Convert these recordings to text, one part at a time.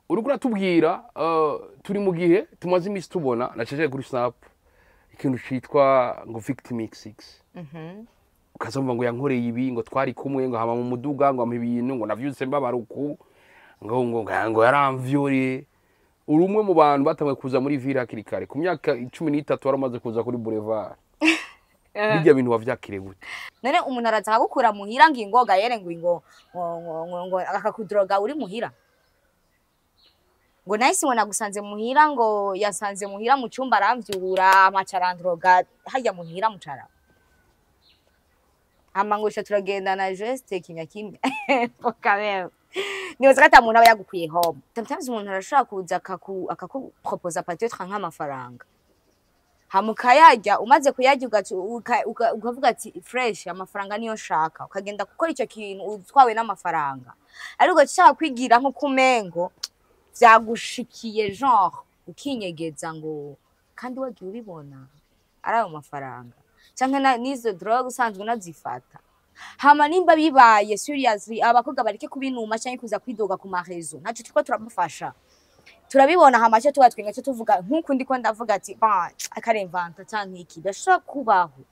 Uriko uratubwira, turi mu gihe tumaze iminsi tubona naceje kuri Snap ikintu citwa ngo Victim X6, ukazumva ngo yankoreye ibi, ngo twari kumwe, ngo hama mu muduga, ngo ampa ibintu, ngo navyutse mbabara uku, ngo yaramvyore. Uri umwe mu bantu batanguye kuza muri ville hakiri kare, ku myaka 13 wari umaze kuza kuri boulevard. Bijya bintu wavyakiriye gute? None umuntu araza akagukura muhira, ngo ingoga yere, ngo ngo ngo ngo ngo akakudroga uri muhira, ngo nahise ngo nagusanze muhira, ngo yasanze muhira mu cyumba, aramvyura, amaca arandroga harya muhira mucara, hama ngo turagendana juste kimya kimya quand. Nibaza ko ata muntu aba yagukwiye home. Sometimes umuntu arashobora kuza akakuproposa peut-être nk'amafaranga, hama ukayarya. Umaze kuyarya, ukavuga ati: "Fresh, amafaranga niyo nshaka." Ukagenda gukora icyo kintu utwawe n'amafaranga, ariko ushaka kwigira nko kumengo vyagushikiye, genre ukinyegeza, ngo kandi wagiye ubibona ari ayo mafaranga canke n'izo drogue usanzwe unazifata. Hama nimba bibaye seriously, abakobwa bareke kubinuma canke kuza kwidoga ku ma réseaux. Ntaco turiko turamufasha, turabibona. Hama cyo tuba twenga cyo tuvuga nk'uku ndiko ndavuga ati ba akaremvanta canke iki gashobora kubaho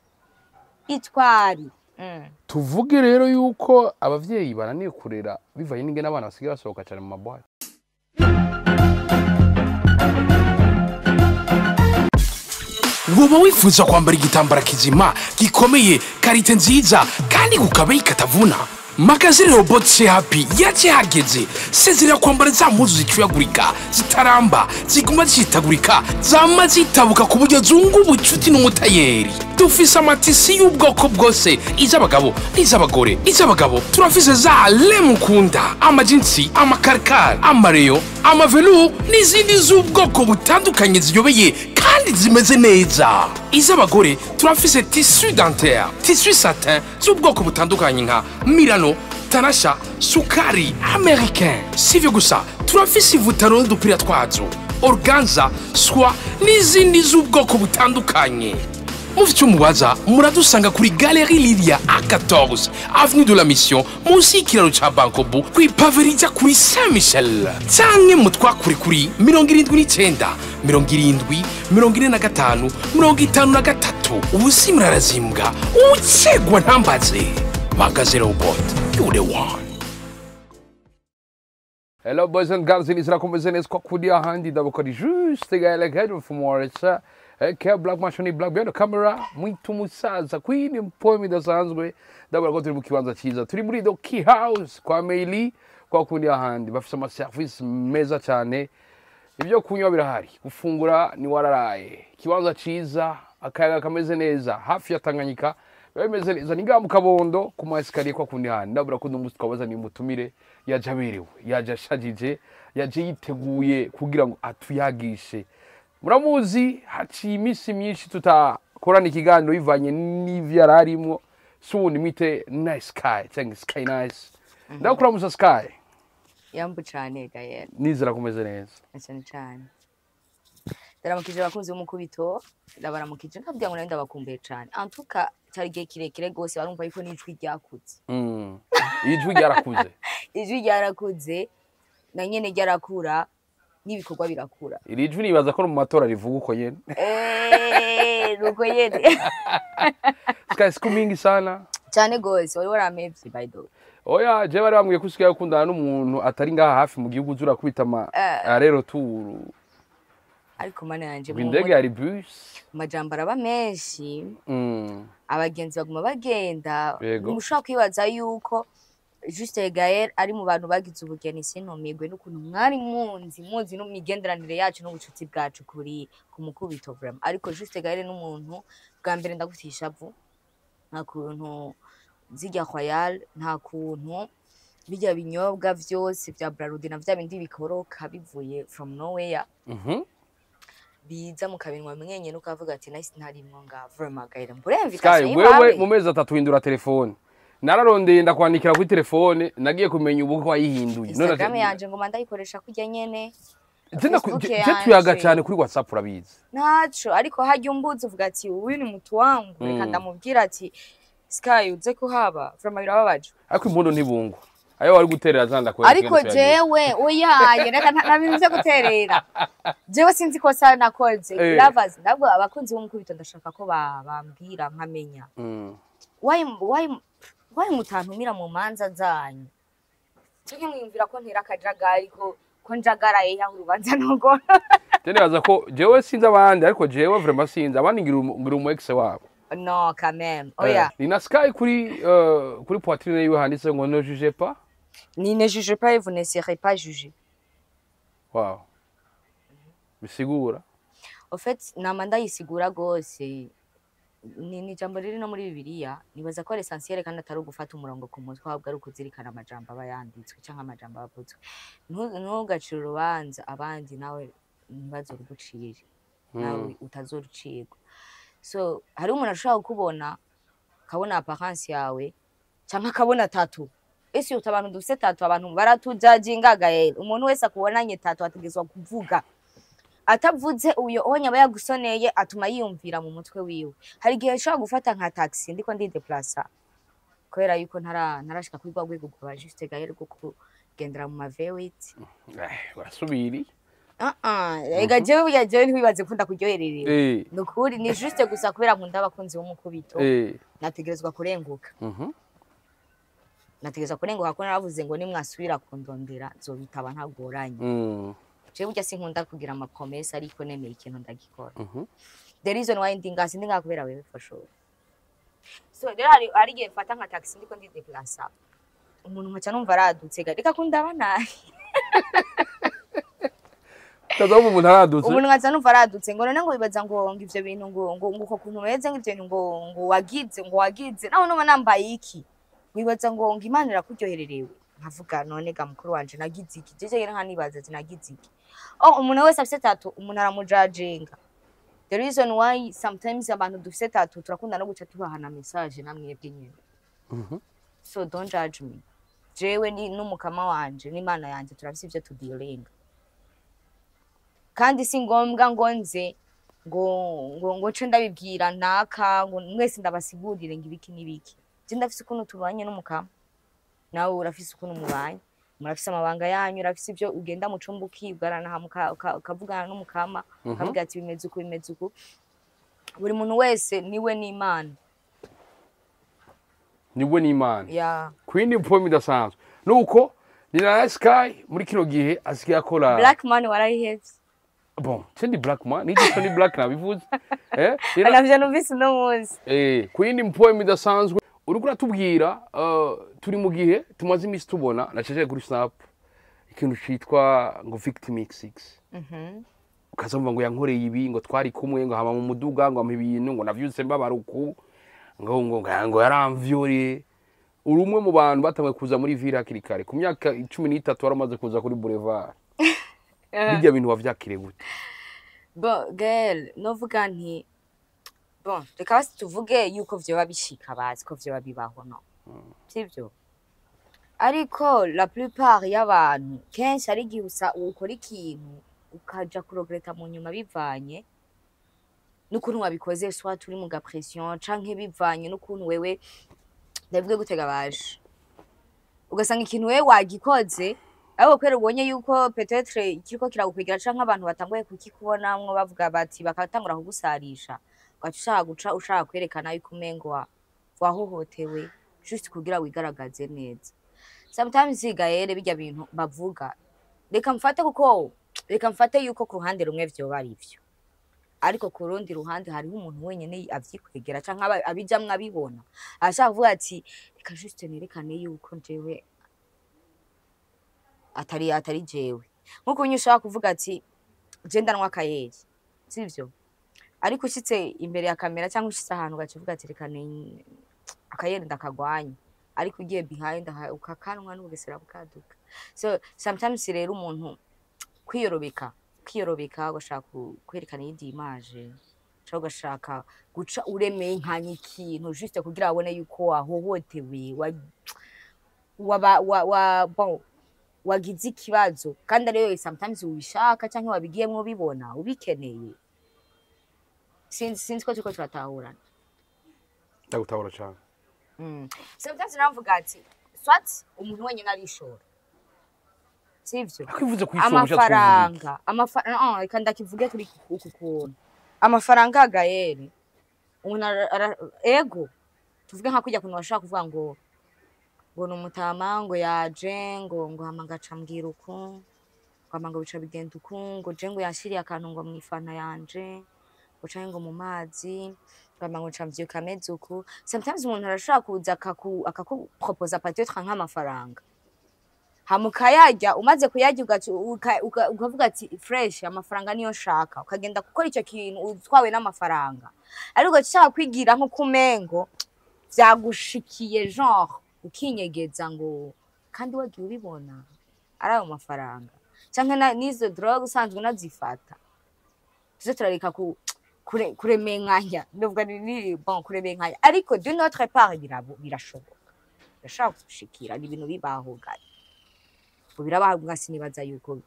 itwari. Tuvuge rero yuko abavyeyi bananiye kurera bivanye n'ingene abana basigaye basohoka cyane mu ma boîtes. Woba wifuza kwambara igitambara kizima, gikomeye, qualité nziza kandi ku kabeyi katavuna? Magazine Robot Happy yaje hageze. Sezerera kwambara za mpuzu zicuyagurika, zitaramba, ziguma zishitagurika, zama zitabuka ku buryo zunga ubucuti n'umutayeri. Dufise ama tissus y'ubwoko bwose, iz'abagabo n'iz'abagore. Iz'abagabo turafise za lemukunda, amajinsi, amakarikari, amareyo, amavelu n'izindi z'ubwoko butandukanye ziyobeye kandi zimeze neza. Iz'abagore turafise tissu dentelle, tissu satin z'ubwoko butandukanye nka Milano, Tanasha, Sukari, Américain. Sivyo gusa, turafise ivutaro n'udupira twazo, organza, soie n'izindi z'ubwoko butandukanye. Mufite icyo mubaza, muradusanga kuri Galerie Lilia, A14, Avenue de la Mission, munsi y'ikiraro ca Bankobu, kw'ipave rija kuri Saint Michel, canke mutwakure kuri 79 70 45 53. Ubusi murarazimbwa, ucegwa ntambaze. Magaze Robot, you the one. Hello boys and girls, inizira kumeze neza ko kuri ahandi ndabukora juste gaele head from Morris. Ke Black Machine, Black behind the camera, mwitu musaza kwini mpoem idasanzwe. Ndabona ko turi mu kibanza cyiza, turi muri The Key House kwa Meili, kwa kundi ahandi bafise ama service meza cyane, ibyo kunywa birahari, gufungura ni wararaye, ikibanza cyiza, akayaga kameze neza, hafi ya Tanganyika, biba bimeze neza. Ni ngaha mu Kabondo ku ma escaliers kwa kundi handi. Ndabura ko uno twabaza ni umutumire yaje aberewe, yaje ashajije, yaje yiteguye kugira ngo atuyagishe. Muramuzi, haciye iminsi myinshi tutakorana ikiganiro bivanye n'ivyo yari arimwo. Si uwundi, mwite Nice Sky cyangwa Sky Nice. Ndakuramusa, Sky. Yambu cane, Gael. Nizera kumeze neza. Cyane cyane. Ndaramukije abakunzi b'umukubito, ndabaramukije, ndabwira ngo nari ndabakumbuye cane. En tout cas, cyari igihe kirekire gose, barumva yuko n'ijwi ryakuze. Ijwi ryarakuze. Ijwi ryarakuze, na nyene ryarakura, n'ibikorwa birakura. Iri jwi nibaza ko no mu matora rivuga uko nyene. Eh, nuko nyene. Sky, siku mingi sana. Cyane gose, wari warampevye, by the way. Oya, je bari bambwiye ko usigaye ukundana n'umuntu atari ngaha hafi mu gihugu, uzura kubita ama aller-retour. Ariko mana yanje, ngo indege yari bus. Amajambo araba menshi. Abagenzi baguma bagenda. Mushobora kwibaza yuko Juste Gaël ari mu bantu bagize ubugeni, sintumigwe n'ukuntu mwari munzi, muzi n'imigenderanire yacu n'ubucuti bwacu kuri ku mukubito, vraiment. Ariko Juste Gaël n'umuntu bwa mbere ndagufitiye ishavu, nta kuntu zirya Royal, nta kuntu bijya binyobwa vyose vya Brarudi na vya bindi bikoroka bivuye from nowhere, biza mukabinwa mwenyene, ukavuga ati: "Nice, ntarimwo nga." Vraiment, Gaël, mbure Sky, invitation wewe y'iwawe. mu mezi 3 uhindura telefone. Nararondeye, ndakwandikira kuri telefone, nagiye kumenya ubu ko wayihinduye. None Instagram yanje ngoma ndayikoresha kurya nyene. Je Facebook je yanje. Tuyaga cyane kuri WhatsApp, urabizi. Ntaco, ariko harya umbuzi uvuga ati: "Uyu ni mutu wangu, reka ndamubwira ati Sky uze kuhaba." Vraiment birababaje. Ariko impundu ntibungwa. Ayo wari guterera zanda kwera. Ariko jewe oyaye, reka nta bintu vyo guterera. Jewe sinzi ko sa nakoze. Lovers, ntabwo abakunzi b'umukubito, ndashaka ko bambwira nkamenya. Why mutantumira mu manza zanyu? Canke mwiyumvira ko ntera akajagari, ko njagaraye yaho urubanza nugora? Je nibaza ko jewe sinzi abandi, ariko jewe vraiment sinzi abandi, ngira umu ex wabo. No, quand même, oya. Ni na Sky kuri kuri poitrine yiwe handitse ngo "Ne jugez pas". Ni "Ne jugez pas et vous ne serez pas jugés". Wow, bisigura? En fait, nama ndayisigura gose. Ni ijambo riri no muri Bibiliya. Nibaza ko ari essentiel, kandi atari ugufata umurongo ku mutwe, ahubwo ari ukuzirikana amajambo aba yanditswe canke amajambo aba avuzwe. Ntugacire urubanza abandi, nawe ntibazorugucire, nawe utazorucirwa. So hariho umuntu ashobora kukubona, akabona apparence yawe canke akabona tattoo. Ese uta abantu dufise tattoo, abantu baratujajinga gael. Umuntu wese akubonanye tattoo ategerezwa kuvuga. Atavuze, uyo onye aba yagusoneye atuma yiyumvira mu mutwe wiwe. Hari igihe nshobora gufata nka taxi, ndiko ndideplasa, kubera yuko ntarashika kuri rwa rwego rwa Juste Gael rwo kugendera mu ma V8. Urasubiri. Ah ah, ega jewe burya jewe ntiwibaze ko ndakuryohererewe. Ni ukuri, ni juste gusa kubera nkunda abakunzi b'umukubito. Nategerezwa kurenguka. Nategerezwa kurenguka ko naravuze ngo nimwasubira kundondera nzobitaba ntagoranye. Jewe burya sinkunda kugira ama promesses, ariko nemeye ikintu ndagikora. The reason why ndi ngaha, sindi ngaha kubera wewe, for sure. So rero hari igihe mfata nka taxi, ndiko ndideplasa, umuntu nkaca numva aradutse ga reka kundaba nabi. Kaza umuntu aradutse. Umuntu nkaca numva aradutse ngo none ngo bibaza ngo ivyo bintu ngo uko kuntu umeze, ngo ivyo bintu ngo wagize nawe nuba nambaye iki, wibaza ngo Imana irakuryohererewe. Nkavuga none ga mukuru wanje, nagize iki? Jeje rero nkanibaza ati nagize iki? Oh, umuntu wese afise tattoo, umuntu aramujajinga. The reason why sometimes abantu dufise tattoo turakunda no guca tubahana message namwebwe nyene. So don't judge me. Jewe ni n'umukama wanje n'Imana yanje turafise ivyo tudealinga, kandi si ngombwa ngo nze ngo nce ndabibwira naka, ngo mwese ndabasigurire ngo ibiki n'ibiki. Je ndafise ukuntu tubanye n'umukama, nawe urafise ukuntu mubanye, murafise amabanga yanyu, urafise ivyo ugenda mu cumba ukibwarana hama ukavugana n'umukama, ukavuga ati bimeze uku, bimeze uku. Buri muntu wese niwe n'Imana. Niwe n'Imana. Ya. Ku yindi poem idasanzwe nuko ni na Sky muri kino gihe asigaye akora. Black man warayihevye. Bon, c'est black man, ni ni black nabivuze Navyo numvise uno munsi. Ku yindi poem idasanzwe uriko uratubwira, turi mu gihe tumaze iminsi tubona naceje kuri Snap ikintu citwa ngo Victim X6, ukazumva ngo yankoreye ibi, ngo twari kumwe, ngo hama mu muduga, ngo ampa ibintu, ngo navyutse mbabara uku, ngo yaramvyore. Uri umwe mu bantu batanguye kuza muri ville hakiri kare. Ku myaka 13 waramaze kuza kuri boulevard. Bijya bintu wavyakiriye gute? Bon, Gael, novuga nti bon, reka basi tuvuge yuko vyoba bishika, bazi ko vyoba bibaho, no sivyo? Ariko la plupart y'abantu, kenshi ari igihe usa ukora ikintu ukaja kuregreta mu nyuma, bivanye n'ukuntu wabikoze, soit uri mu gapression canke bivanye n'ukuntu wewe, ndabivuge gutega baje, ugasanga ikintu wewe wagikoze, ariko kubera ubonye yuko peut-être kiriko kiragukwegera canke abantu batanguye kukikubonamwo bavuga bati, bakatangura kugusarisha, ugaca ushaka guca ushaka kwerekana yuko umengo wahohotewe, juste kugira wigaragaze neza. Sometimes, Gael, bijya bintu bavuga, reka mfate, kuko reka mfate yuko ku ruhande rumwe vyoba ari vyo, ariko ku rundi ruhande hariho umuntu wenyene avyikwegera canke abijamwo abibona, ashaka kuvuga ati reka juste nerekane yuko jewe atari jewe. Nkuko nyine ushaka kuvuga ati je ndanywa akayeri, sivyo? Ariko ushitse imbere ya kamera cyangwa ushitse ahantu ugaca uvuga ati reka akayeri ndakagwanya, ariko ugiye behind ukakanwa n'ubugesera bukaduka. So sometimes rero umuntu kwiyorobeka ugashaka kwerekana iyindi image, cyangwa ugashaka guca uremeye nkanya ikintu juste kugira abone yuko wahohotewe, wa, waba wa, wa, bon, wagize ikibazo, kandi ariyo sometimes ubishaka cyangwa wabigiyemwo ubibona ubikeneye. Sinzi ko turiko turatahurana. Ndagutahura cyane. Sometimes navuga ati Soit umuntu wenyine arishora, sivyo? Akwivuze kwishora, ushatse kuvuga iki? Amafaranga, amafaranga, reka ndakivuge kuri uku kuntu: amafaranga, Gaël, umuntu ego, tuvuge nka kurya kuntu bashobora kuvuga ngo ni umutama, ngo yaje, ngo hama ngaca mbwira uku, ngo hama ngo bica bigenda uku, ngo je ngo yanshiriye akantu ngo mw'ifanta yanje, ngo canke ngo mu mazi, ngo hama ngo nca mvyuka ameze uku. Sometimes umuntu arashobora kuza akakuproposa peut-être nk'amafaranga, hama ukayarya. Umaze kuyarya, ukavuga ati: "Fresh, amafaranga niyo nshaka." Ukagenda gukora icyo kintu utwawe n'amafaranga, ariko ugaca ushaka kwigira nk'uko umengo vyagushikiye, genre ukinyegeza ngo kandi wagiye ubibona ari ayo mafaranga canke n'izo drogue usanzwe unazifata. Tuze turareka kuremenkanya, ndavuga ni bon, kuremenkanya, ariko d'une autre part birashoboka, birashobora gushikira. Ni ibintu bibaho gari, ngo birabaho. Sinibaza yuko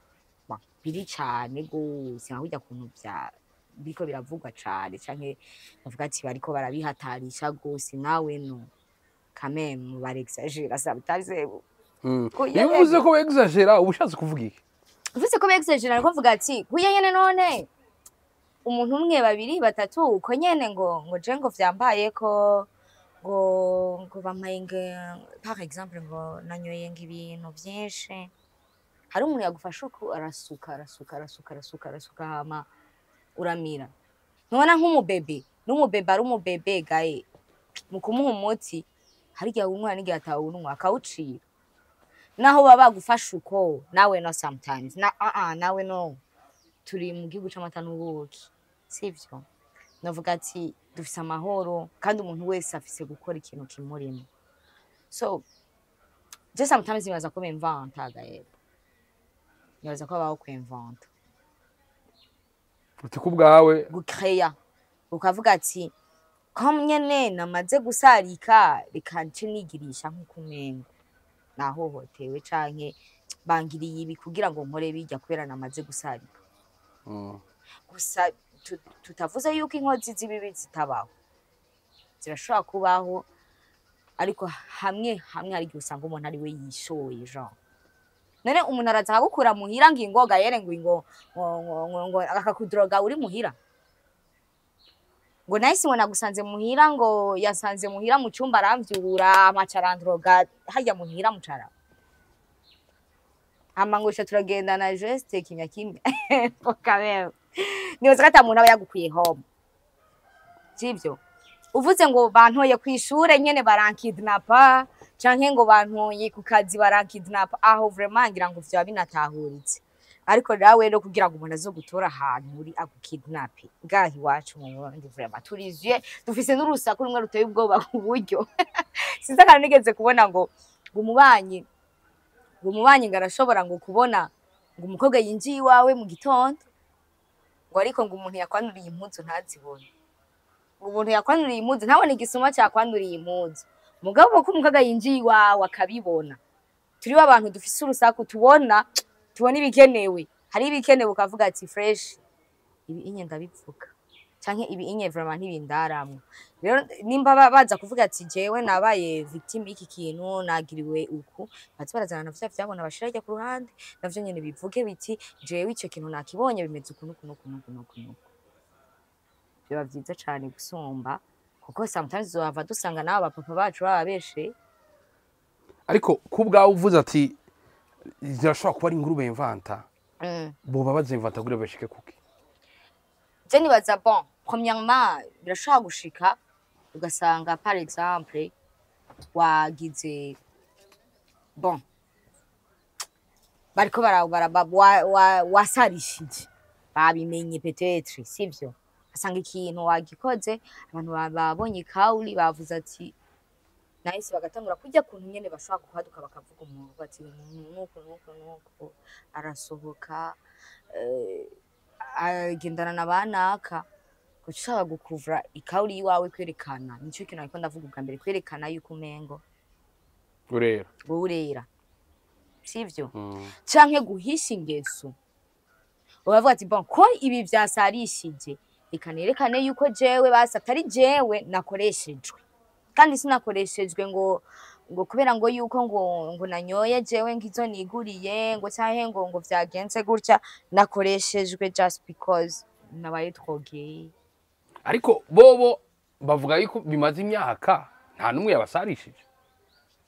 bon, biri cane gose nka kurya kuntu vya biriko biravugwa cane, canke bavuga ati bariko barabihatarisha gose. Nawe no quand même barexagera sometimes. Iyo uvuze ko exagera, uba ushatse kuvuga iki? Uvuze ko bexagera, ariko mvuga ati kuya nyene none umuntu umwe, babiri, batatu, uko nyene ngo je ngo vyambaye ko ngo bampaye ngo par exemple ngo nanyoye ngo ibintu vyinshi, hari umuntu yagufasha uku, arasuka, arasuka, arasuka, arasuka, arasuka, hama uramira. Ntubona nk'umubebe, n'umubebe ari umubebe gaye, mu kumuha umuti hari igihe awunywa n'igihe atawunywa, akawucira. Naho baba bagufasha uko, nawe no sometimes na nawe no turi mu gihugu c'amata n'ubuki, sivyo? Navuga ati dufise amahoro, kandi umuntu wese afise gukora ikintu kimurimo. So je sometimes nibaza ko bemvanta, Gaël, nibaza ko habaho kwemvanta. Uti ku bwawe? Gucreya, ukavuga ati ko nyene namaze gusarika, reka nce nigirisha nk'uko umengo nahohotewe canke bangiriye ibi kugira ngo nkore bijya, kubera namaze gusarika. Gusa tutavuze yuko inkozi z'ibibi zitabaho, zirashobora kubaho, ariko hamwe hamwe hari igihe usanga umuntu ari we yishoye. Genre none umuntu araza akagukura muhira, ngo ingoga yere, ngo ngo ngo ngo ngo akakudroga uri muhira, ngo nahise ngo nagusanze muhira, ngo yasanze muhira mu cyumba, aramvyura, amaca arandroga harya muhira mucara, hama ngo turagendana juste kimya kimya. Quand nibaza ko ata muntu aba yagukuye home, sivyo? Uvuze ngo bantoye kw'ishure nyene barankidnapa, canke ngo bantoye ku kazi barankidnapa, aho vraiment ngira ngo vyoba binatahuritse. Ariko nawe no kugira ngo umuntu azogutora ahantu uri agukidnape ngaha iwacu mu Burundi, vraiment turizuye, dufise n'urusaku rumwe ruteye ubwoba, ku buryo sinzi akantu nigeze kubona ngo umubanyi ngo arashobora ngo kubona ngo umukobwa yinjiye iwawe mu gitondo, ngo ariko ngo umuntu yakwanuriye impuzu ntazibone, ngo umuntu yakwanuriye impuzu ntabone igisuma cyakwanduriye impuzu, mugabo ko umukobwa yinjiye iwawe akabibona. Turiho abantu dufise urusaku, tubona ibikenewe. Hari ibikenewe ukavuga ati: "Fresh, ibi inye ndabivuga, canke ibi inye vraiment ntibindaramwo." Rero nimba baza kuvuga ati jewe nabaye victime y'iki kintu, nagiriwe uku, baza barazana na vya vyabona, bashira hirya ku ruhande, navyo nyene bivuge biti: "Jewe ico kintu nakibonye, bimeze uku nuku nuku nuku nuku nuku." Biba vyiza cane gusumba, kuko sometimes uzohava dusanga n'aba bapapa bacu bababeshe. Ariko ku bwawe uvuze ati zirashobora kuba ari inkuru bemvanta, boba bazimvanta kugira bashike kuki? Je nibaza, bon, premièrement birashobora gushika ugasanga par exemple wagize, bon, bariko wasarishije, babimenye peut-être, sivyo? Asanga ikintu wagikoze, abantu babonye kawuri, bavuze ati nahise, bagatangura kurya kuntu nyene bashobora kuhaduka bakavuga umuntu bati uyu muntu nuku nuku nuku, arasohoka, agendana na banaka. Uca ushaka gukuvura ikawuri iwawe, kwerekana, nico kintu nariko ndavuga ubwa mbere, kwerekana yuko umengo urera. Wowe urera, sivyo? Canke guhisha ingeso, uravuga ati: "Bon, ko ibi vyasarishije, reka nerekane yuko jewe basi atari jewe nakoreshejwe, kandi sinakoreshejwe ngo Ngo kubera ngo yuko ngo nanyoye jewe ngizo niguriye, ngo canke ngo vyagenze gutya, nakoreshejwe just because nabaye drogué. Ariko bobo bavuga yuko bimaze imyaka nta n'umwe yabasarishije.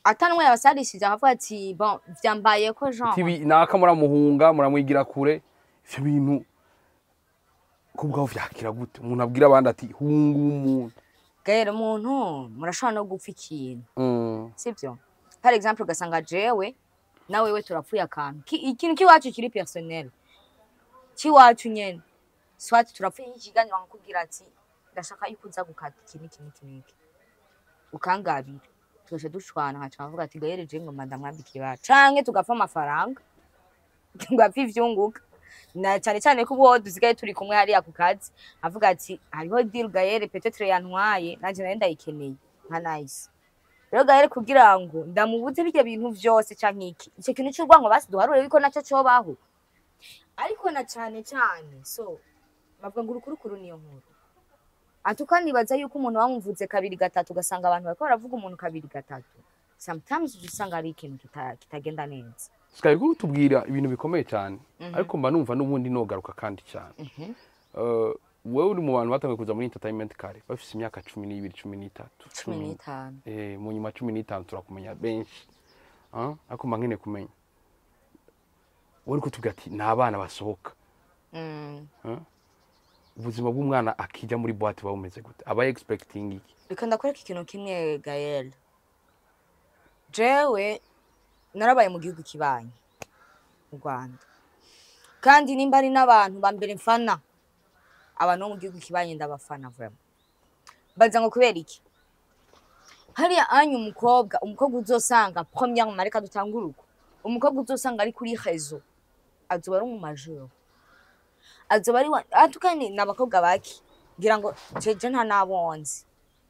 Atanumwe yabasarishije, akavuga ati: "Bon, vyambaye ko genre." Tibi naka muramuhunga, muramwigira kure. Ivyo bintu ko ubwaho vyakira gute, umuntu abwira abandi ati: "Hunga umuntu"? Gael, umuntu murashobora no gupfa ikintu, sivyo? Par exemple, ugasanga jewe na wewe turapfuye akantu, ikintu kiwacu kiri personnel, kiwacu nyene, soit turapfuye nk'ikiganiro, nkakubwira ati: "Ndashaka yuko uza gukata iki n'iki n'iki n'iki," ukangabira, tugaca dushwana, nkaca nkavuga ati: "Gael, je ngoma ndamwambika ibara," canke tugapfa amafaranga, tugapfa ivyunguka, na cyane cyane ko ubu dusigaye turi kumwe hariya ku kazi, avuga ati: "Hariho deal Gael peut-être yantwaye, nanje nari ndayikeneye nka Nice." Rero Gael, kugira ngo ndamubuze bijya bintu vyose canke iki, ico kintu c'urwango, basi duharure yuko naco cobaho, ariko na cane cane so bavuga ngo urukurukuru niyo nkuru. Antuka nibaza yuko umuntu bamuvuze kabiri gatatu, ugasanga abantu bariko baravuga umuntu kabiri gatatu, sometimes uca usanga ari ikintu kitagenda neza. Sky, uriko utubwira ibintu bikomeye cyane, ariko mba numva n'ubundi nogaruka kandi cyane. Wewe uri mu bantu batanguye kuza muri entertainment kare, bafise imyaka 12, 13. 15. Mu nyuma 15 turakumenya benshi. Ah, ariko mba nkeneye kumenya, wowe uriko utubwira ati ni abana basohoka. Ubuzima bw'umwana akijya muri boîte buba bumeze gute? Aba expecting iki? Reka ndakwereka ikintu kimwe, Gael. Jewe narabaye mu gihugu kibanyi, mu Rwanda, kandi nimba ari n'abantu ba mbere mfana, abantu bo mu gihugu kibanyi ndabafana vraiment. Baza ngo kubera iki? Hariya anya umukobwa uzosanga, premièrement, reka dutangure uko, umukobwa uzosanga ari kuri réseau azoba ari umumajeur, azoba ari antukanye ni abakobwa bake, ngira ngo jeje nta nabonzi,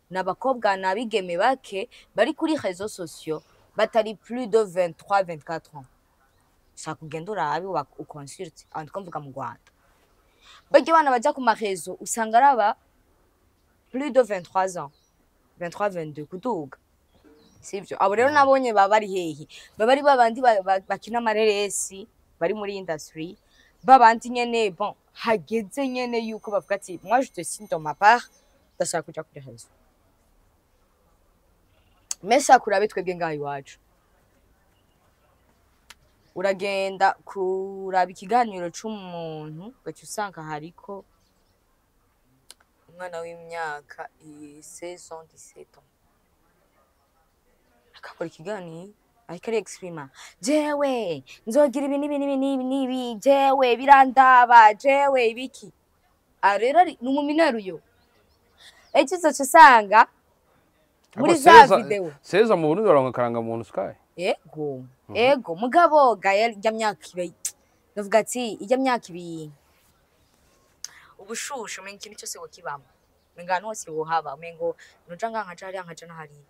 ni abakobwa n'abigeme bake bari kuri réseaux sociaux batari plus de 23, 24 ans. Shaka ugende urabe, uconsulte abantu, ko mvuga mu Rwanda, barya bana baja ku maréseaux usanga ari aba plus de 23 ans, 23, 22 kuduga, sivyo? Abo rero nabonye baba bari hehe? Baba ari babandi bakina amareresi, bari muri industry, babandi nyene, bon, hageze nyene yuko bavuga ati: "Moi, je décide de ma part, ndashaka kuja kuri réseau." Mais shaka urabe twebwe ngaha iwacu, uragenda kuraba ikiganiro c'umuntu, ugaca usanga hariko umwana w'imyaka 16 ans, 17 ans, akakora ikiganiro ariko ari exprima: "Jewe nzogira ibi n'ibi n'ibi n'ibi n'ibi, jewe birandaba, jewe ibiki." Ah, rero ni umumineur uyo, ejo uzoca usanga muri Ariko za vidéo. Seza mu Burundi baronka akarangamuntu, Sky? Ego, mugabo Gael, ijya myaka ibe, ndavuga ati ijya myaka ibi ubushushe, umenga ikintu cyose wokibamo, umenga ahantu hose wohaba, umengo nuja ngaha nkaja hariya nkaja no hariya,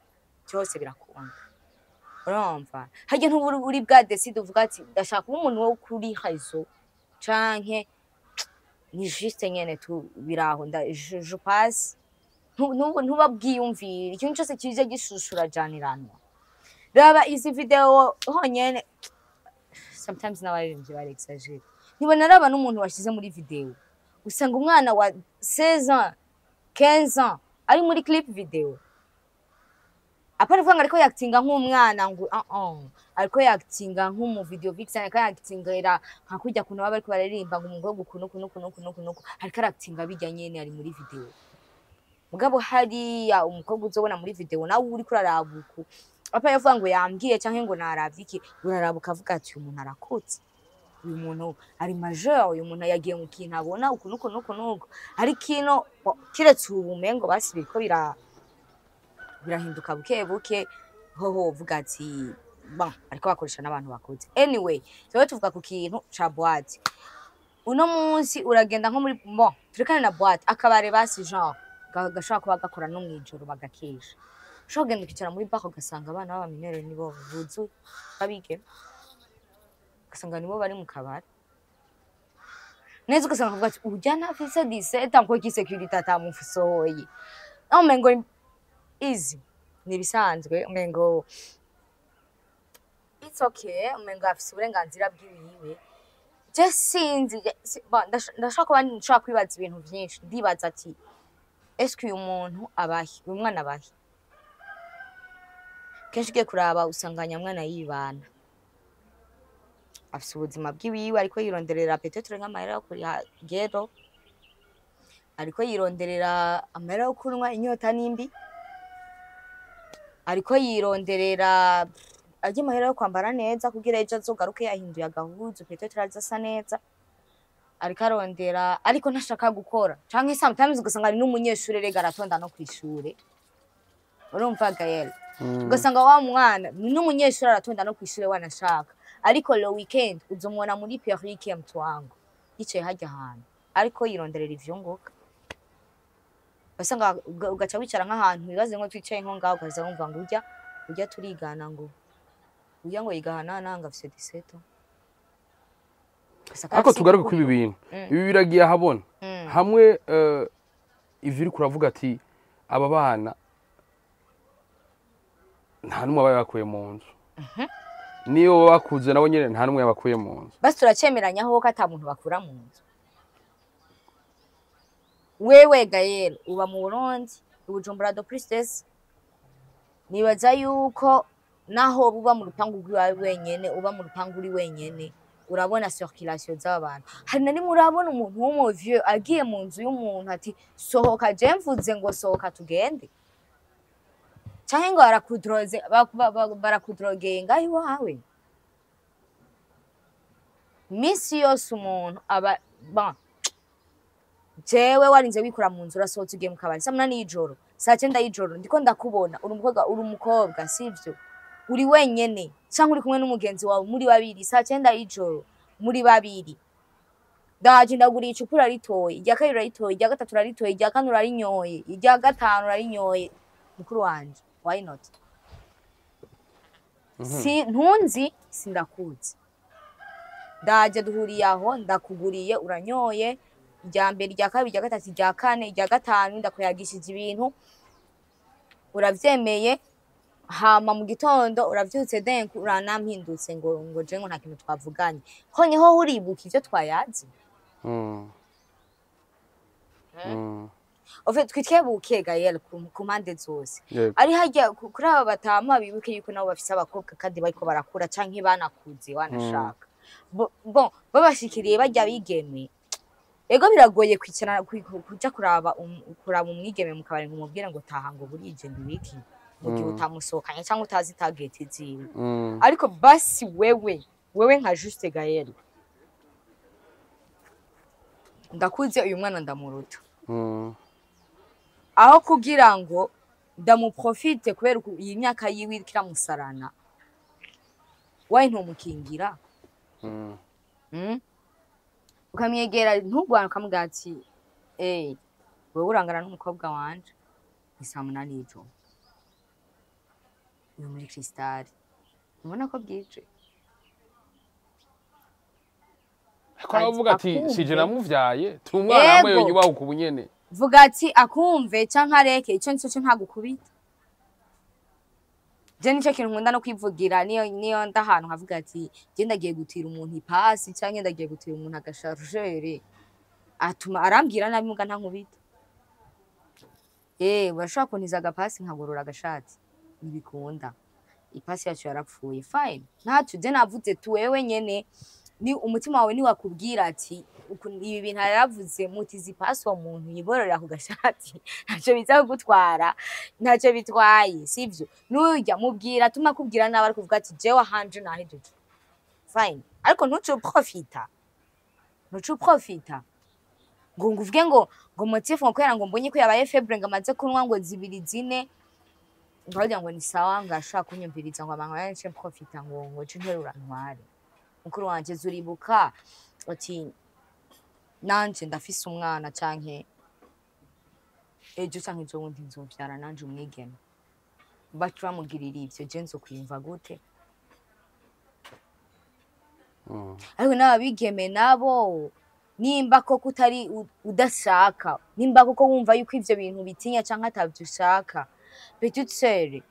byose birakunda. Urumva harya ntuba uri bwa décide uvuga ati: "Ndashaka kuba umuntu wo kuri réseau," canke ni juste nyene tu biraho nda je passe. Ntuba bwiyumvire ikintu cyose kije gishushura janiranwa. Raba izi vidéo honyene, sometimes n'abaririmbyi bari exagéré. Ntibona, raba n'umuntu washyize muri vidéo, usanga umwana wa 16 ans, 15 ans ari muri clip vidéo. Apana kuvuga ngo ariko yakitinga nk'umwana, ngo ah ah, ariko yakitinga nk'umu video vixen, ariko yakitingira nka kurya kuntu baba bariko bararirimba ngo umukobwa ukuntu ukuntu ukuntu ukuntu ukuntu, ariko arakitinga bijya nyene ari muri vidéo. Mugabo hariya umukobwa uzobona muri vidéo, nawe uriko uraraba uku, apa yavuga ngo yambwiye canke ngo naravye iki, uraraba ukavuga ati: "Uyu muntu arakutse, uyu muntu ari majeur, uyu muntu yagiye mu kintu abona uku nuku nuku nuku." Ariko ino bo, kiretse ubu umengo basi biriko birahinduka buke buke, hoho uvuga ati: "Bon, ariko bakoresha n'abantu bakuze." Anyway, tuba tuvuga ku kintu ca boîte. Uno munsi uragenda nko muri, bon, turekane na boîte, akabare basi, genre gashobora kuba gakora no mw'ijoro bagakesha, ushobora kugenda ukicara muri bar, ugasanga abana b'abamineure nibo buzuye, babigeme, ugasanga nibo bari mu kabari neza, ugasanga kuvuga ati: "Urya ntafise 17 ans, ko ki sécurité atamusohoye?" Aho umengo easy, ni ibisanzwe, umengo It's okay, umengo afise uburenganzira bwiwiwe. Je sinzi, bon, ndashobora kuba nshobora kwibaza ibintu vyinshi. Ndibaza ati eske uyu muntu abahe, uyu mwana abahe? Kenshi ugiye kuraba usanga nyamwana yibana, afise ubuzima bwiwiwe, ariko yironderera peut-être nk'amahera yo kuriha gero, ariko yironderera amahera yo kunywa inyota nimbi, ariko yironderera arya amahera yo kwambara neza kugira ejo azogaruke yahinduye agahuzu, peut-être aza asa neza. Ariko arondera, ariko ntashaka gukora, canke sometimes ugasanga ari n'umunyeshure rega, aratonda no kw'ishure. Urumva Gael, ugasanga wa mwana ni n'umunyeshure, aratonda no kw'ishure wanashaka, ariko le weekend uzomubona muri perruque ya mtwango, yicaye harya hantu ariko yironderera ivyunguka. Ugasanga ugaca wicara nk'ahantu, wibaze ngo twicaye nko ngaho, ukaza wumva ngo urya urya turigana, ngo urya ngo yigahana nanga afise 17 ans. Ugasanga Ariko afise tugaruke kuri ibi bintu, ibi biragiye ahabona hamwe ivyo uriko uravuga ati aba bana nta n'umwe aba yabakuye mu nzu, niyo baba bakuze nabo nyene nta n'umwe yabakuye mu nzu. Basi turacemeranyaho ko ata muntu bakura mu nzu. Wewe Gael uba mu Burundi, i Bujumbura de Princess. Nibaza yuko naho uba mu rupangu rw'iwawe wenyene, uba mu rupangu uri wenyene, urabona circulation z'aba bantu. Hari na rimwe urabona umuntu w'umu vieux agiye mu nzu y'umuntu ati sohoka, je mvuze ngo sohoka tugende, canke ngo barakudroze, barakudrogeye ngaho iwawe. Misi yose umuntu aba bon, jewe warinze wikura mu nzu, urasohotse ugiye mu kabari saa 8 y'ijoro, saa 9 y'ijoro, ndiko ndakubona uri umukobwa, uri umukobwa, sivyo? Uri wenyene canke uri kumwe n'umugenzi wawe, muri babiri, saa 9 y'ijoro muri babiri. Ndaje ndaguriye icupa, uraritoye, irya kabiri uraritoye, irya gatatu uraritoye, irya kane urarinyoye, irya gatanu urarinyoye. Mukuru wanje, why not? Si ntunzi, sindakuzi, ndaje duhuriye aho, ndakuguriye, uranyoye irya mbere, irya kabiri, irya gatatu, irya kane, irya gatanu, ndakuyagishije ibintu uravyemeye. Hama mu gitondo uravyutse, denku uranampindutse ngo je ngo nta kintu twavuganye. Honye ho uribuka ivyo twayazi? En fait, twikebuke Gael ku mpande zose. Ari harya kuri aba batama, bibuke yuko nabo bafise abakobwa kandi bariko barakura canke banakuze wanashaka. Bon, babashikiriye barya bigeme. Ego, biragoye kwicara kuja kuraba umwigeme mu kabari ngo umubwire ngo taha, ngo burije, ngo ibiki, mu gihe utamusohokanye cyangwa utazi target ziwe. Ariko basi wewe nka Juste Gael, ndakuze, uyu mwana ndamuruta, aho kugira ngo ndamuprofite kubera iyi myaka yiwe iriko iramusarana, wayi ntumukingira? Ukamwegera, ntugwane, ukamubwira ati eh, wewe urangana n'umukobwa wanje, ni saa 8 y'ijoro, uri muri Cristal, ubona ko bwije. Ariko aravuga ati Akumve. sije namuvyaye, turi umwana hamwe, yonyubaho ku bunyene. Vuga ati akumve canke areke, ico nico cyo ntagukubita. Je nico kintu nkunda no kwivugira, niyo ndahantu nkavuga ati je ndagiye gutira umuntu ipasi canke ndagiye gutira umuntu agashargeur, atuma arambwira nabi muga ntankubita. Urashobora kuntiza agapasi nkagorora agashati, ntibikunda, ipasi yacu yarapfuye. Fine, ntacyo, je navuze tu wewe nyene ni umutima wawe niwakubwira ati ibi bintu yaravuze, mutiza ipasi uwo muntu yibororera ku gashati, ntacyo biza kugutwara, ntacyo bitwaye, sivyo? Nurya mubwira atuma akubwira nabi, ariko uvuga ati jewe ahanje nahejeje. Fine, ariko ntuce uprofita, ntuce uprofita ngo uvuge ngo motif, ngo kubera ngo mbonye ko yabaye faible, ngo amaze kunywa ngo zibiri zine, ngo wagira ngo ni sawa, ngo ashaka kunyumviriza, ngo abantu benshi mprofita, ngo nce nterura ntware. Mukuru wanje, zuribuka ati nanje ndafise umwana, canke ejo canke ejo bundi nzovyara nanje umwigeme, baca bamugirira ivyo, je nzokwiyumva gute? Ariko n'ababigeme nabo, nimba koko utari udashaka, nimba koko wumva yuko ivyo bintu bitinya canke atavyo ushaka, petite sœur.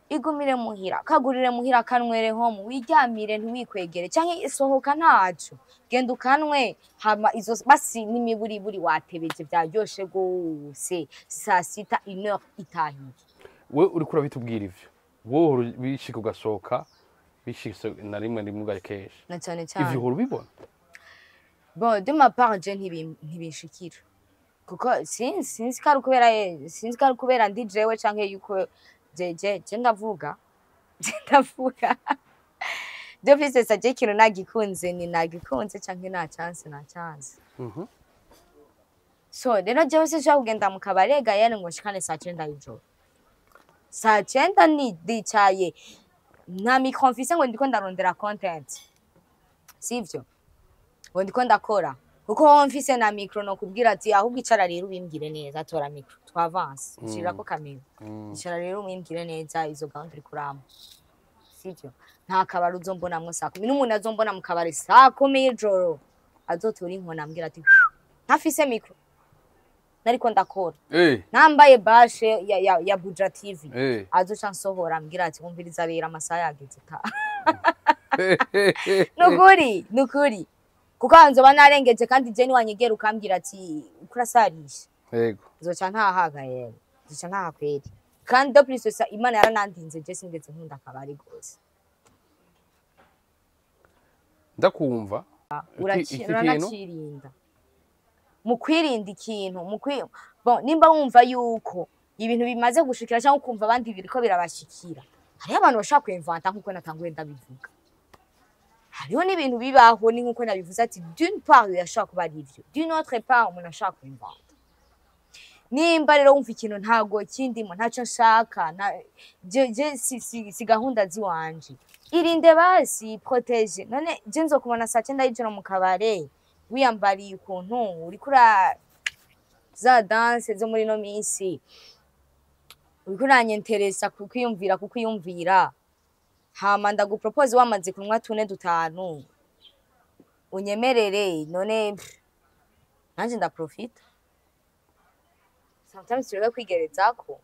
Igumire muhira, kagurire muhira, kanwere home, wiryamire, ntiwikwegere, canke sohoka ntaco, genda ukanwe. Hama izo basi n'imiburiburi watebeje, vyaryoshe gose, saa sita, une heure, itahiye. We uriko urabitubwira ivyo, wowe uhora bishika ugasohoka, bishitse na rimwe rimwe ugakesha? Na cane Ivyo cane. uhora ubibona? Bon, de ma part, je ntibinshikira kuko sinzi ko ari ukubera sinzi ko ari ukubera ndi jewe canke yuko je ndavuga de plus ça, je ikintu nagikunze ni nagikunze, canke nta chance, nta chance. So rero jewe sinshobora kugenda mu kabare, Gael, ngo nshikane saa 9 y'ijoro. Saa 9 ni ndicaye, nta micro mfise ngo ndiko ndarondera content, sivyo, ngo ndiko ndakora, kuko wowe mfise na micro no kubwira ati ahubwo icara rero ubimbwire neza, tora micro, twavance, nshirako kamera, icara rero ubimbwire neza izo gahunda uri kuramba, sivyo? Nta kabari uzombonamwo saa 10. N'umuntu azombona mu kabari saa 10 y'ijoro azotora inkoni ambwira ati ntafise micro nariko ndakora, nambaye bâche ya Buja TV, azoca nsohora ambwira ati wumviriza rero, amasaha yageze, ta. Nukuri, nukuri, kuko nzoba narengeje. Kandi je niwanyegera ukambwira ati ukurasarisha, nzoca ntahaga yewe, nzoca ntaha kweri. Kandi de plus ça, Imana yaranandinze, je singeze nkunda akabari gose. Ndakumva. Iki kintu Uranacirinda mu kwirinda ikintu mu kwi bon, nimba wumva yuko ibintu bimaze gushikira cyangwa ukumva abandi biriko birabashikira, hariho abantu bashobora kwinvanta nk'uko natanguye ndabivuga. Hariho n'ibintu bibaho, ni nk'uko nabivuze ati d'une part birashobora kuba ari ivyo, d'une autre part umuntu ashobora kwinvanta. Nimba rero wumva ikintu ntago kindimo, ntacyo nshaka, je si gahunda ziwanje, irinde basi, protège. None je nzokubona saa 9 y'ijoro mu kabare wiyambariye ukuntu, uriko ura za danse zo muri ino minsi, uriko uranyenteresa kukwiyumvira, kukwiyumvira, hama ndagupropose wamaze kunywa tune dutanu, unyemerere. None pff, nanje ndaprofita. Sometimes turebe kwigerezako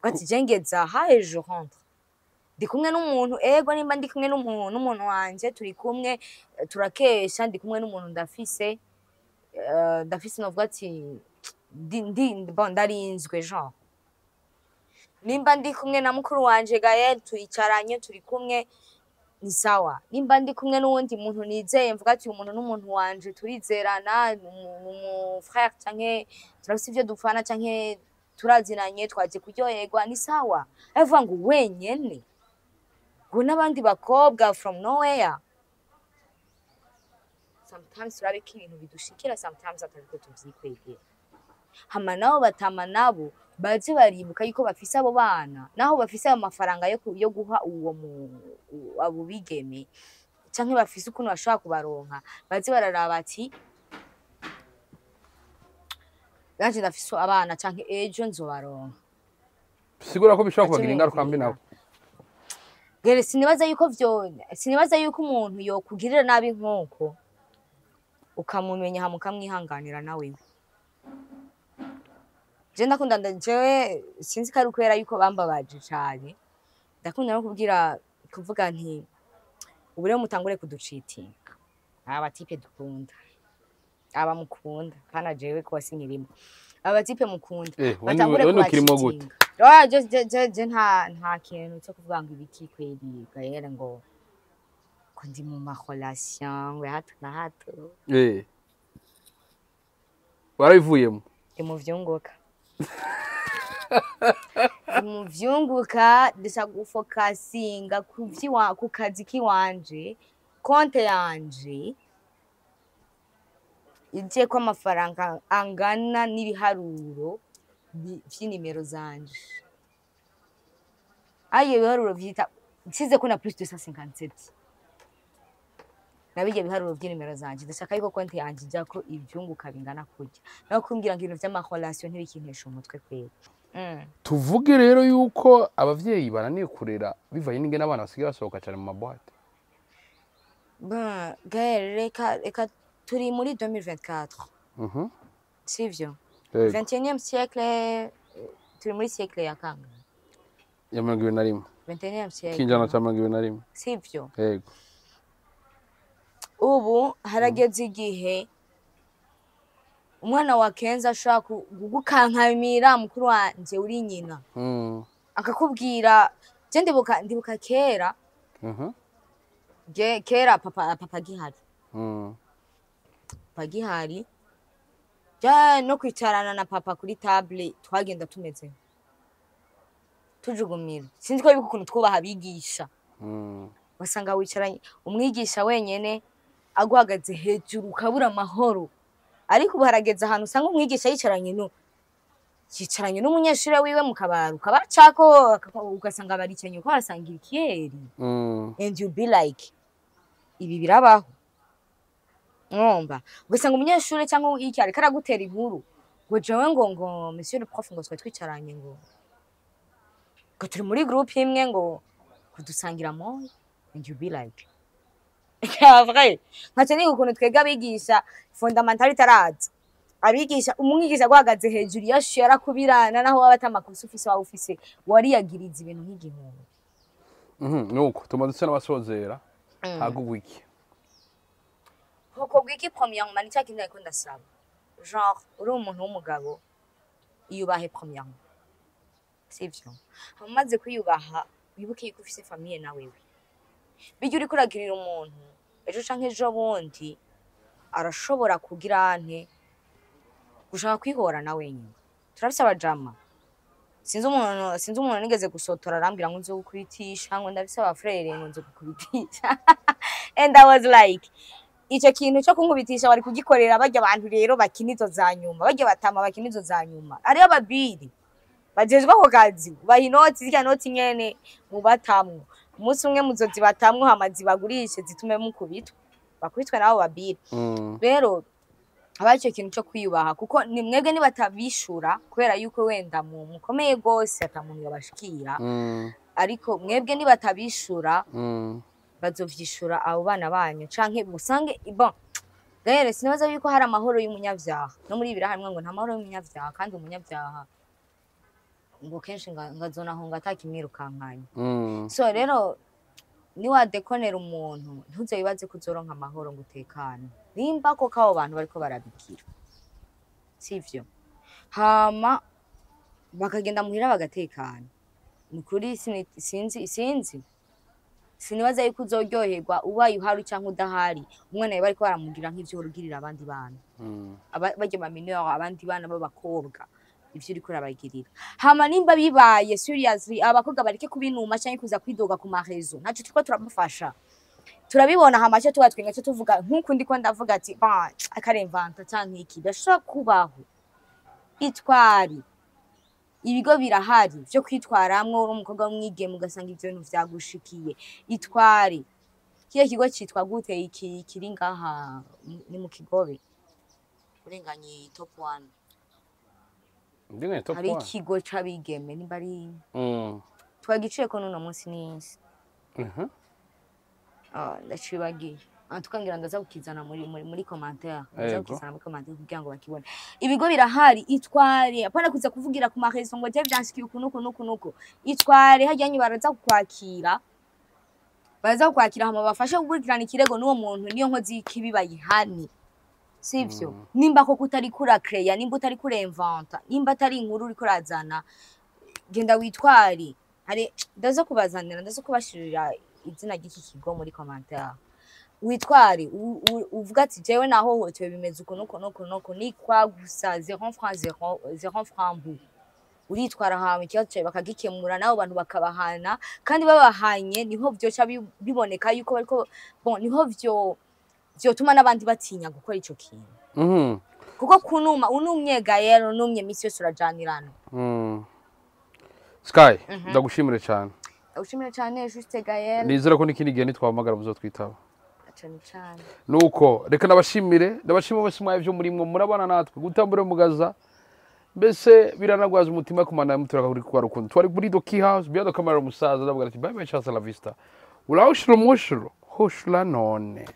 ati je ngeze aha et je rentre, ndi kumwe n'umuntu. Ego, nimba ndi kumwe n'umuntu wanje, turi kumwe, turakesha, ndi kumwe n'umuntu ndafise, ndafise novuga ati ndi bon, ndarinzwe genre. Nimba ndi kumwe na mukuru wanje Gael, turicaranye, turi kumwe, ni sawa. Nimba ndi kumwe n'uwundi muntu nizeye, mvuga ati uyu muntu n'umuntu wanje, turizerana, ni umu frère canke turafise ivyo dupfana canke turazinanye, twaje kuryoherwa, ni sawa. Ariko ngo wenyene, ngo n'abandi bakobwa from nowhere, sometimes turabika ibintu bidushikira, sometimes atariko tuvyikwegera. Hama nabo batama nabo baze baribuka yuko bafise abo bana, naho bafise ayo mafaranga yo guha uwo abo bigeme, canke bafise ukuntu bashobora kubaronka, baze bararaba ati nanje ndafise abana canke ejo nzobaronka. Sigura ko bishobora Bace kubagira ingaruka mbi nabo. Gere, sinibaza yuko umuntu yokugirira nabi nkuko ukamumenya hama ukamwihanganira nawe. Je ndakunda jewe sinzi ko ari ukubera yuko bambabaje cane, ndakunda no kubwira, kuvuga nti ubu rero mutangure kuducitinga, aba type dukunda, aba mukunda kana jewe ko sinkirimo, aba type mukunda batangure Wewe ukirimo gute? kubacitinga. Oya, je nta kintu cyo kuvuga ngo ibiki kweri, Gael, ngo ndi mu ma relation ngo ya hato na hato. Warabivuyemo? Ndi mu vyunguka, ndi mu vyunguka. Ndashaka gufokasinga ku kazi kiwanje, konte yanje ijeko amafaranga angana n'ibiharuro vy'inimero zanje. Ayo biharuro vyita nsizeko na plus 257 nabirya biharuro vy'inimero zanje. Ndashaka yuko konti yanje ijako ivyunguka bingana kurya, naho kumbwira ngo ibintu vy'ama relation ntibikintesha umutwe kweri. Tuvuge rero yuko abavyeyi bananiwe kurera bivanye n'ingene abana basigaye basohoka cyane mu ma boîte? Bon, Gaël, reka turi muri 2024, sivyo? Yego. 21e siècle, turi muri siècle ya kangahe? Ya 21. 21 siècle. Kinjana ca 21. Sivyo? Yego. Ubu harageze igihe umwana wa 15 ashaka kugukankamira, mukuru wanje uri nyina, akakubwira. Je ndibuka kera, kera papa gihari, papa gihari, ja no kwicarana na papa kuri table twagenda tumeze tujugumira. Sinzi ko bibuka ukuntu twubaha abigisha. Wasanga wicaranye umwigisha wenyene aguhagaze hejuru, ukabura amahoro. Ariko ubu harageze ahantu usanga umwigisha yicaranye n'umunyeshuri wiwe mu kabari, ukabacako, ugasanga baricaranye uko barasangira ikiyeri, and you be like, ibi birabaho? Mwumva, ugasanga umunyeshuri cyangwa iki ariko aragutera inkuru ngo jewe ngo monsieur le prof, ngo twari twicaranye, ngo turi muri groupe imwe, ngo kudusangira moya, and you be like, vrai? Nkaca niga ukuntu twebwe abigisha fondamental itaraza, abigisha, umwigisha aguhagaze hejuru yashuye arakubirana, naho waba atamakosa ufise, waba ufise, wariyagiriza ibintu nk'igihumbi. Nuko tumaze dusa n'abasozera, hagugwa iki? Hokorwa iki? Premièrement, ni cya kindi nariko ndasaba, genre uri umuntu w'umugabo, iyubahe premièrement, sivyo? Umaze kwiyubaha, wibuke yuko ufise famille na wewe. Bijya uriko uragirira umuntu, ejo canke ejo bundi arashobora kugira nte, gushaka kwihora na wenyine. Turafise abajama, sinzi umuntu nigeze gusotora arambwira ngo nzogukubitisha, ngo ndafise abafrere, ngo nzogukubitisha, and I was like, ico kintu cyo kunkubitisha bari kugikorera barya abantu rero bakina izo za nyuma, barya batama bakina izo za nyuma. Ariyo babiri bajejwe ako kazi, baha inoti, zirya noti nyene mubatamwo, umunsi umwe muzozibatamwo, hama zibagurishe, zitume mukubitwa, bakubitwe nabo babiri. Rero haba icyo kintu cyo kwiyubaha, kuko ni mwebwe nibatabishura kubera yuko wenda mu mukomeye gose, ata muntu yabashikira, ariko mwebwe nibatabishura, bazovyishura abo bana banyu, canke musange. Bon, gahere sinibaza yuko hari amahoro y'umunyavyaha. No muri ibiri harimwo ngo nta mahoro y'umunyavyaha, kandi umunyavyaha ngo kenshi ngazonahunga atakimwirukankanya. So rero niwadekonera umuntu, ntuze wibaze ko uzoronka amahoro ngo utekane, nimba koko abo bantu bariko barabigira, sivyo? Hama bakagenda muhira bagatekana. Ni ukuri sinzi, sinibaza yuko uzoryoherwa ubaye uhari canke udahari, umwana yawe bariko baramugira nk'ivyo uhora ugirira abandi bana. Barya ba mineur, abandi bana b'abakobwa, ivyo uriko urabagirira. Hama nimba bibaye seriously, abakobwa bareke kubinuma canke kuza kwidoga ku marezo, ntaco turiko turabafasha. Turabibona, hama cyo tuba twenga, cyo tuvuga nk'uku ndiko ndavuga ati ba akaremvanta canke iki gashobora kubaho. Itwari, ibigo birahari vyo kwitwaramwo. Uri umukobwa w'umwigeme ugasanga ivyo bintu vyagushikiye, itware. Kiya kigo citwa gute iki kiri ngaha, ni mu Kigobe, urenganye Top One? Ndinganye Top Hari One. ikigo c'abigeme, nimba ari twagiciyeko n'uno munsi n'isi. Ah, ndacibagiye. En tout cas ngira ndaza kukizana muri commentaire, ndaza kukizana muri commentaire kugira ngo bakibone. Ibigo birahari, itware, apana kuza kuvugira ku marezo ngo je vyanshikiye uku nuku nuku nuku. Itware harya nyi, baraza kukwakira, hama bafashe gukurikirana ikirego n'uwo muntu, niyo nkozi y'ikibi bayihane, sivyo? Nimba koko utari kura créer, nimba utari kuremvanta, nimba atari inkuru uriko urazana, genda witware. Hari, ndaza kubazanira, ndaza kubashirira izina ry'iki kigo muri commentaire. Witware, uvuga ati jewe nahohotewe, bimeze uku nuku nuku nuku, ni kwa gusa 0 franc 0 0 franc bu. Uritwara, hama ikibazo cawe bakagikemura, n'abo bantu bakabahana. Kandi babahanye niho vyoca biboneka yuko bariko, bon, niho vyotuma n'abandi batinya gukora ico kintu, kuko kunuma, unumye gayero, unumye misi yose urajanirana. Sky, ndagushimire cyane. Ushimire cane, Juste Gael. Nizera ko n'ikindi gihe nitwahamagara muzotwitaba. Cane cane. Nuko reka ndabashimire, ndabashimire bose mwaye byo murimwo murabana natwe gutambura mugaza, mbese biranagwaza umutima kumana muturaka kuri kwa rukundo. Twari kuri The Key House, behind the camera umusaza, ndavuga ati bye bye, hasta la vista, ulawushira umushuro hoshula none.